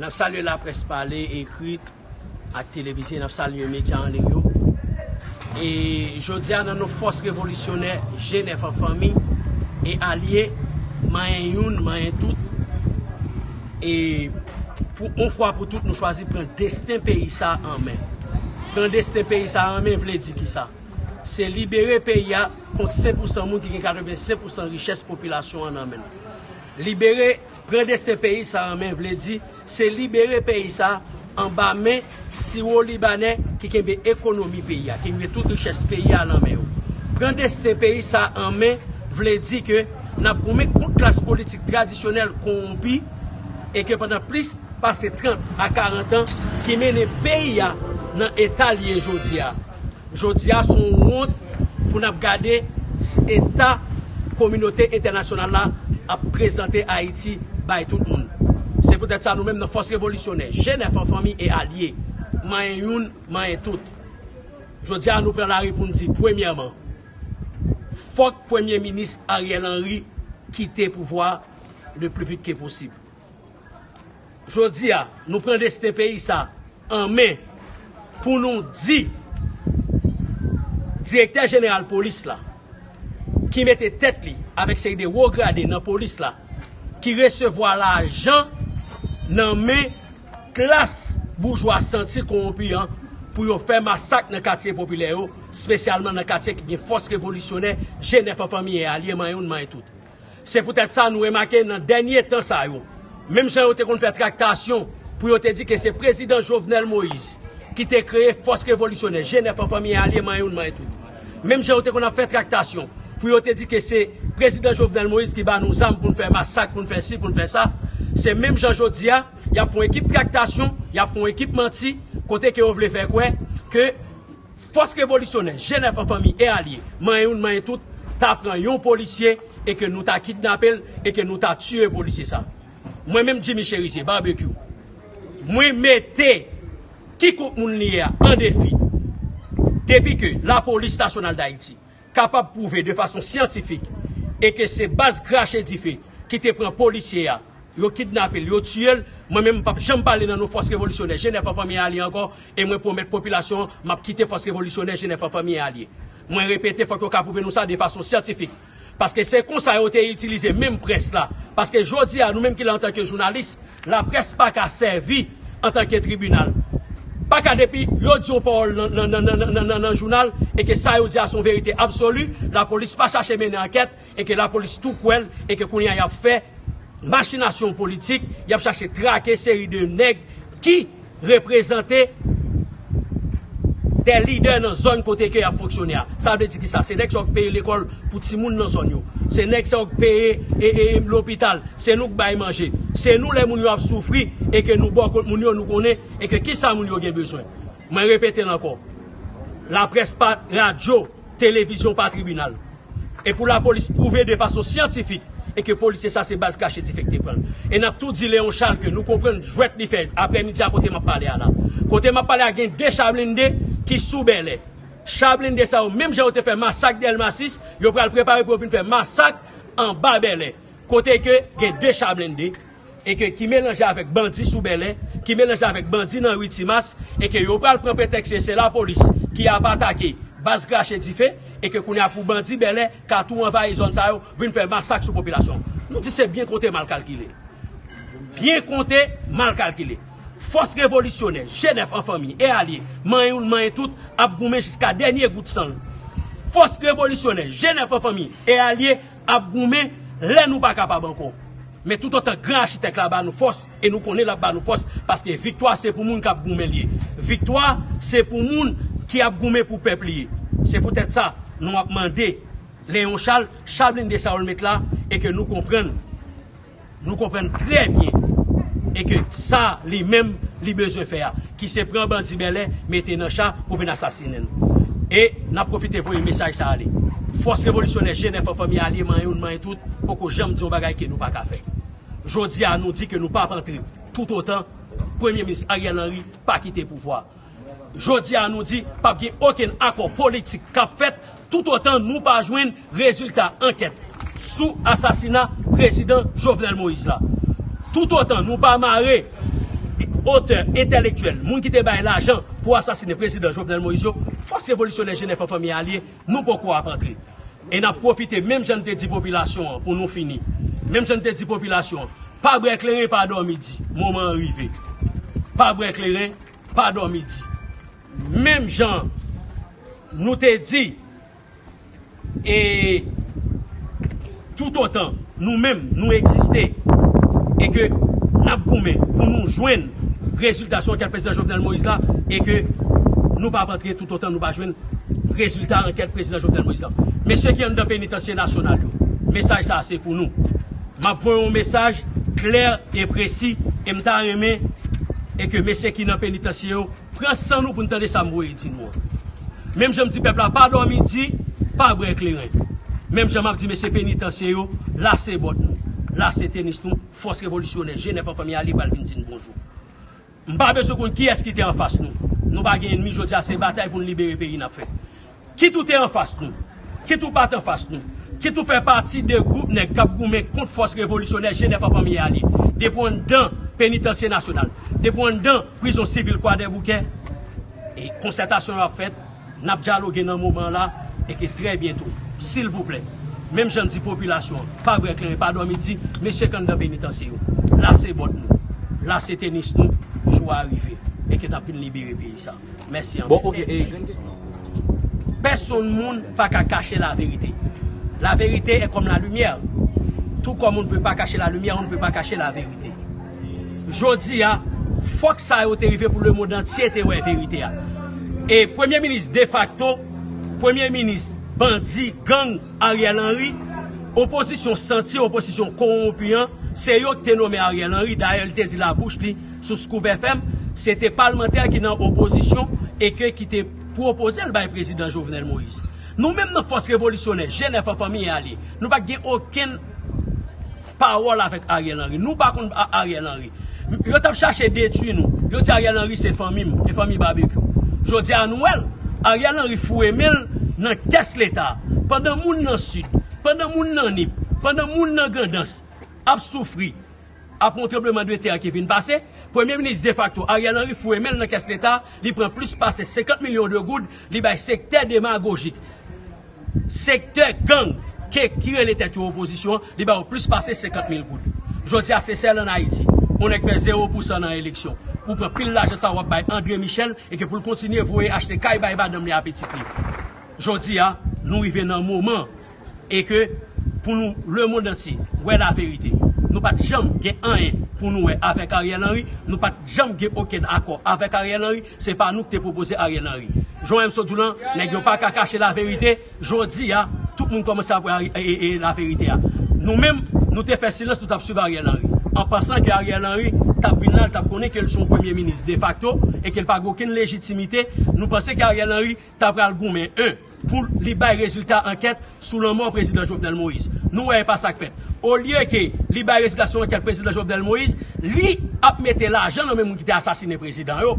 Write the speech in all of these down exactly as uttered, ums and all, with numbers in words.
N ap salye laprès pale, ekri ak televize, n ap salye medya an liy yo. E jodi a, nan non fòs revolisyonè G nèf an fanmi e alye, manyen youn, manyen tout, e pou yon fwa pou tout, nou chwazi pran desten peyi sa an men. Pran desten peyi sa an men vle di kisa? Se libere peyi a kont senk pousan moun ki gen katrevensenk pousan richès popilasyon an nan men l. Libere, pran desten peyi sa an men vle di se libere peyi sa anba men siwo libanè ki kenbe ekonomi peyi a, ki kenbe tout richès peyi a nan men yo. Pran desten peyi sa an men vle di ke n ap goumen kont klas politik tradisyonèl kowonpi e ke pandan plis pase trant a karant an ki mennen peyi a nan eta l ye jodi a. Jodi a, se yon wont pou n ap gade eta kominote entènasyonal la ap prezante Ayiti bay tout moun. Se poutèt sa, nou menm nan fòs revolisyonè, G nèf an fanmi e alye, manyen youn, manyen tout. Jodi a, nou pran lari pou n di, premyèman, fòk Premye Minis Ariel Henry kite pouvwa le plus vite que possible. Jodi a, nou pran desten peyi sa an men pou nou di direktè jeneral polis la, ki mete tèt li avèk seri de wo grade nan polis la, ki resevwa lajan nan men klas boujwa santi kowonpi an pou yo fè masak nan katye popilè yo, espesyalman nan katye ki gen fòs revolisyonè G nèf an fanmi e alye, manyen youn, manyen tout. Se poutèt sa nou remake nan dènye tan sa yo, menm jan yo te konn fè traktasyon pou yo te di ke se prezidan Jovenel Moïse ki te kreye fòs revolisyonè G nèf an fanmi e alye, manyen youn, manyen tout. Menm jan yo te konn ap fè traktasyon pou yo te di ke se prezidan Jovenel Moïse ki ba nou zam pou n fè masak, pou n fè si, pou n fè sa, se menm jan jodi a, y ap fè yon ekip traktasyon, y ap fè yon ekip manti, kote ke yo vle fè kwè ke fòs revolisyonè G nèf an fanmi e alye, manyen youn, manyen tout, ta pran yon polisye e ke nou ta kidnape l e ke nou ta tiye polisye sa. Mwen menm, Jimmy Chérizier, Barbecue, mwen mete kikòk moun li ye a an defi, depi ke Lapolis Nasyonal d Ayiti kapab pwouve de fason syantifik e ke se baz krache dife ki te pran polisye a, yo kidnape l, yo tiye l, mwen menm m p ap janm pale nan non fòs revolisyonè G nèf an fanmi e alye ankò, e mwen pwomèt popilasyon an m ap kite fòs revolisyonè G nèf an fanmi e alye. Mwen repete, fòk yo ka pwouve nou sa de fason syantifik. Paske se konsa yo te itilize menm près la. Paske jodi a, nou menm ki la antanke jounalis, laprès pa ka sèvi antanke tribinal. Pa ka depi yo di yon pawòl nan, nan, nan, nan, nan, nan jounal e ke sa yo di a se yon verite absoli, lapolis pa chache mennen ankèt e ke lapolis tou kwè l e ke kounye a y ap fè machinasyon politik, y ap chache trake seri de nèg ki reprezante de lidè nan zòn kote ke y ap fonksyone a. Sa vle di kisa? Se nèg sa yo k peye lekòl pou timoun nan zòn yo. Se nèg sa yo k peye e, e, e, lopital. Se nou k bay manje. Se nou lè moun yo ap soufri e ke nou bò kont moun yo, nou konnen e ke kisa moun yo gen bezwen. Mwen repete l ankò. Laprès pa radyo, televizyon pa tribinal. E pou lapolis pwouve de fason syantifik e ke polisye sa se baz krache dife k te pran l. E n ap tou di Léon Charles ke nou konprann jwèt li fè aprèmidi a kote m ap pale a la. Kote m ap pale a gen de cha blende ki sou Bèlè. Cha blende sa yo, menm jan yo te fè masak Dèlma sis, yo pral prepare pou yo vin fè masak anba Bèlè. Kote ke gen de cha blende e ke ki melanje avèk bandi sou Bèlè, ki melanje avèk bandi nan ri Timas, e ke yo pral pran pretèks ke se lapolis ki ap atake baz krache dife, e ke kounye a pou bandi Bèlè ka tou anvayi zòn sa yo, vin fè masak sou popilasyon. Nou di se byen konte mal kalkile. Byen konte mal kalkile. Fòs revolisyonè G nèf an fanmi e alye, manyen youn, manyen tout, ap goumen jiska dènye gout san l. Fòs revolisyonè G nèf an fanmi e alye ap goumen lè nou pa kapab ankò. Men toutotan gran achitèk la ba nou fòs, e nou konnen l ap ba nou fòs, paske viktwa se pou moun k ap goumen l ye. Viktwa se pou moun ki ap goumen pou pèp li ye. Se poutèt sa, nou ap mande Léon Charles, cha blende sa yo l met la, e ke nou konprann, nou konprann trè byen, e ke sa li menm li bezwen fè a, ki se pran bandi Bèlè, mete nan cha pou vin asasinen nou. E n ap pwofite voye mesaj sa ale. Fòs revolisyonè G nèf an fanmi alye, manyen youn, manyen tout, poko janm di yon bagay ke nou pa ka fè. Jodi a, nou di ke nou p ap antre toutotan Premye Minis Ariel Henry pa kite pouvwa. Jodi a, nou di p ap gen okenn akò politik k ap fèt toutotan nou pa jwenn rezilta ankèt sou asasina prezidan Jovenel Moïse la. Toutotan nou pa mare otè entèlektyèl, moun ki te bay lajan pou asasinen prezidan Jovenel Moïse yo, fòs revolisyonè G nèf an fanmi alye, nou poko ap antre. E n ap pwofite, menm jan n te di popilasyon an pou nou fini, menm jan n te di popilasyon an, pa bwè kleren, pa dòmi di, moman an rive. Pa bwè kleren, pa dòmi di. Menm jan nou te di, e toutotan nou menm nou egziste e ke n ap goumen pou nou jwenn rezilta sou ankèt prezidan Jovenel Moïse la, e ke nou p ap antre toutotan nou pa jwenn rezilta ankèt prezidan Jovenel Moïse la. Mesye ki anndan penitansye nasyonal yo, mesaj sa a se pou nou. M ap voye yon mesaj klè e presi, e m ta renmen e ke mesye ki nan penitansye yo pran san nou pou n tande sa m voye di nou an. Menm jan m di pèp la pa dòmi di, pa bwè kleren. Menm jan m ap di mesye penitansye yo, lase bòt nou, lase tenis nou, fòs revolisyonè G nèf an fanmi alye pral vin di n bonjou. M pa bezwen konn kiyès ki te anfas nou. Nou pa gen ènmi, jodi a se batay pou n libere peyi n ap fè. Kit ou te anfas nou, kit ou pa t anfas nou, kit ou fè pati de gwoup nèg k ap goumen kont fòs revolisyonè G nèf an fanmi alye, depi w anndan penitansye nasyonal, depi w anndan prizon sivil Kwadèboukè, e konsètasyon yo ap fèt, n ap dyaloge nan moman an la, e ke trè byento, silvouplè, menm jan n di popilasyon an, pa bwè kleren, pa dòmi di, mesye k anndan penitansye yo, lase bòt nou, lase tenis nou, jou a rive, e ke n ap vin libere peyi sa. Mèsi anpil. Bon, ok, e... Pèsonn moun pa ka kache laverite. La vérité est comme la lumière. Tout comme on ne peut pas cacher la lumière, on ne peut pas cacher la vérité. Jodi a, fòk sa yo te rive pou lemonn antye te wè verite a. E premye minis defakto, premye minis bandi, gang, Ariel Henry, opozisyon santi, opozisyon kowonpi an, se yo ki te nonmen Ariel Henry. Dayè, li te di labouch li sou Scoop F M, se te palmantè ki nan opozisyon e ke ki te pwopoze l bay prezidan Jovenel Moïse. Nou menm nan fòs revolisyonè, G nèf an fanmi alye, nou pa t gen okenn pawòl avèk Ariel Henry. Nou pa konn A-, Ariel Henry. Yo t ap chache detwi nou. Yo di Ariel Henry se fanmi m, e fanmi Babekyou. Jodi a nou wè l, Ariel Henry foure men l nan kès Leta. Pandan moun nan Sid, pandan moun nan Nip, pandan moun nan Grandans ap soufri, apre yon tranblemanntè ki vin pase, premye minis defakto Ariel Henry foure men l nan kès Leta, li pran plis pase senkant milyon de goud, li bay sektè demagojik, sektè gang ke, ki rele tèt yo opozisyon an, li ba yo plis pase senkant mil goud. Jodi a, se sèl ann Ayiti, yon nèg fè zewo pousan nan eleksyon, pou pran pil lajan sa w ap bay André Michel, e ke pou l kontinye voye achte kay bay madanm li a pitit li. Jodi a, nou rive nan moman e ke pou nou, lemonn antye wè laverite. Nou pa t janm gen anyen pou nou wè avèk Ariel Henry, nou pa t janm gen okenn akò avèk Ariel Henry, se pa nou ki te pwopoze Ariel Henry. Jan M. Sodoulan, nèg yo pa ka kache laverite, jodi a, tout moun kòmanse ap wè Ari-, e, e, e, laverite a. Nou menm, nou te fè silans, nou t ap swiv Ariel Henry. An pansan ke Ariel Henry t ap vin la, l t ap konnen ke l se yon premye minis defakto e ke l pa gen okenn lejitimite, nou panse ke Ariel Henry ta pral goumen, en, pou li bay rezilta ankèt sou lanmò prezidan Jovenel Moïse. Nou wè e pa sa k fèt. Olye ke li bay rezilta sou ankèt prezidan Jovenel Moïse, li ap mete lajan nan men moun ki te asasinen prezidan yo,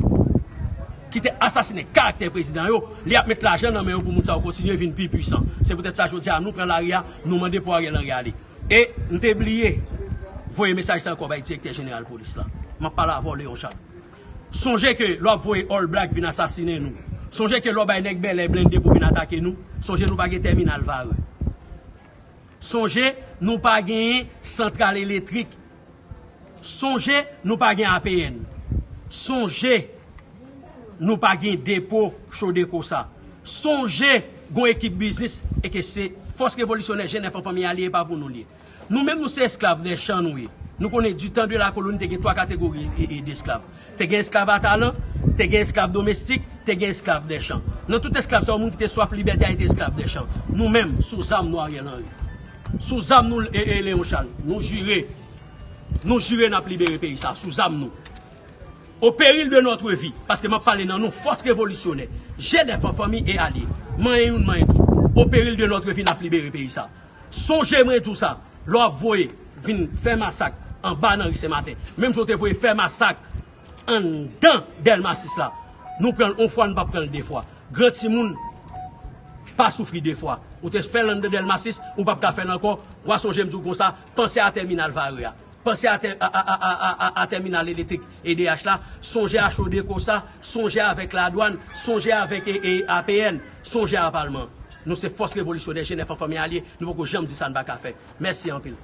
ki te asasinen karaktè prezidan yo, li ap met lajan nan men yo pou moun sa yo kontinye vin pi pwisan. Se poutèt sa jodi a nou pran lari a, nou mande pou Ariel Henry ale. E m te bliye voye mesaj sa ankò bay direktè jeneral polis la. M ap pale avè w, Léon Charles. Sonje ke lè w ap voye All Black vin asasinen nou, sonje ke lè w bay nèg bèlè blende pou vin atake nou, sonje nou pa gen tèminal vare. Sonje nou pa genyen santral eletrik. Sonje nou pa gen A P N. Sonje nou pa gen depo Codeco sa. Sonje gon ekip biznis e ke se fòs revolisyonè G nèf an fanmi alye, e pa pou nou l ye. Nou menm, nou se esklav dè chan nou ye. Nou konnen du temps de la colonie te gen twa kategori e, e, desklav. Te gen esklav a talan, te gen esklav domestik, te gen esklav dè chan. Nan tout esklav sa yo, moun ki te swaf libète a te esklav dè chan. Nou menm, sou zam nou Ariel Henry. Sou zam nou e, e Léon Charles. Nou jire. Nou jire n ap libere peyi sa. Sou zam nou. Au péril de notre vie, paske m ap pale nan non fòs revolisyonè, G nèf an fanmi e alye, manyen youn, manyen tout, au péril de notre vie, n ap libere peyi sa. Sonje mwen di w sa, lè w ap voye vin fè masak anba nan ri Senmaten, menm jan w te voye fè masak anndan Dèlma sis la, nou pran l yon fwa, nou p ap pran l de fwa. Gran timoun pa soufri de fwa. Ou te fè l anndan Dèlma sis, ou p ap ka fè l ankò. W a sonje m di w konsa, panse a tèminal vare a. Panse a, tè- a, a, a, a, a, a tèminal elektrik E D H la, sonje a Chodeco sa, sonje avèk ladwann, sonje avèk e, e, A P N, sonje a palman. Nou se fòs revolisyonè, G nèf an fanmi alye, nou poko janm di sa n pa ka fè. Mèsi anpil.